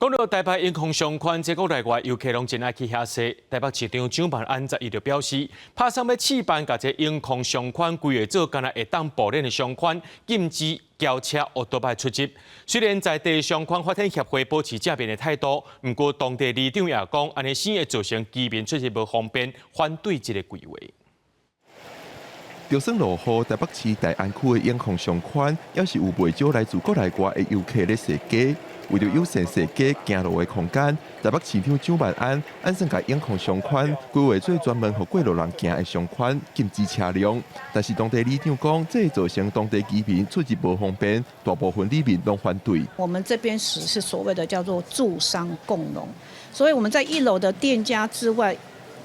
講到台北永康商圈，這國內外遊客攏真愛去遐踅。台北市長蔣萬安十一就表示，拍算欲試辦共這永康商圈規劃做干焦會當步練的商圈，禁止轎車、烏多擺出入。雖然在地商圈發展協會保持正面的態度，毋過當地里長也講，按呢會造成居民出入無方便，反對這個規劃。就算落雨，台北市大安區的永康商圈，猶是有袂少來自國內外的遊客咧踅街。為著友善踅街行路的空間，台北市長蔣萬安按算共永康商圈規劃做專門予過路人行的商圈，禁止車輛。但是當地里長講，這會造成當地居民出入無方便，大部分里民攏反對。我們這邊是所謂的叫做住商共融，所以我們在一樓的店家之外，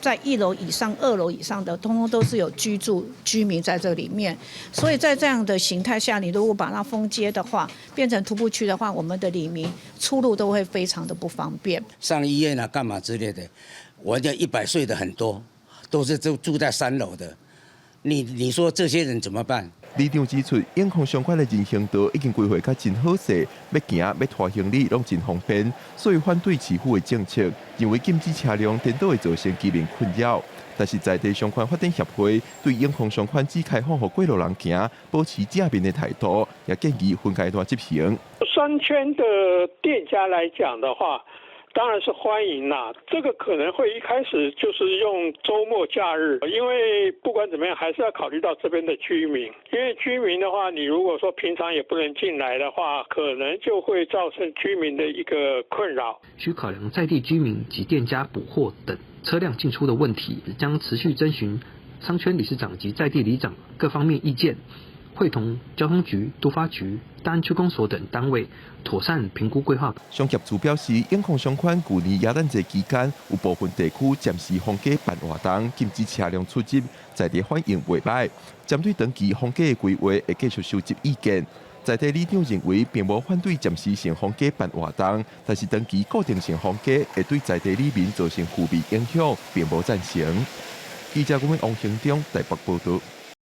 在一樓以上、二樓以上的，通通都是有居住居民在這裡面，所以在這樣的形態下，你如果把它封街的話，變成徒步區的話，我們的里民出入都會非常的不方便。上醫院啊，幹嘛之類的，我這100歲的很多，都是住在三樓的，你說這些人怎麼辦？里長指出，永康商圈的人行道已經規劃甲真好勢，欲行欲拖行李攏真方便，所以反對市府的政策，認為禁止車輛顛倒會造成居民困擾。但是在地商圈發展協會對永康商圈只開放予過路人行，保持正面的態度，也建議分階段執行。商圈的店家來講的話，當然是歡迎啦，這個可能會一開始就是用週末假日，因為不管怎麼樣，還是要考慮到這邊的居民。因為居民的話，你如果說平常也不能進來的話，可能就會造成居民的一個困擾。需考量在地居民及店家補貨等車輛進出的問題，將持續徵詢商圈理事長及在地里長各方面意見，會同交通局、都發局、大安區公所等單位妥善評估規劃。商協處表示，永康商圈舊年耶誕節期間有部分地區暫時封街辦活動，禁止車輛出入，在地反應袂䆀。針對長期封街的規劃，會繼續收集意見。在地里長認為，並無反對暫時性封街辦活動，但是長期固定性封街會對在地里民造成負面影響，並無贊成。記者王興中台北報道。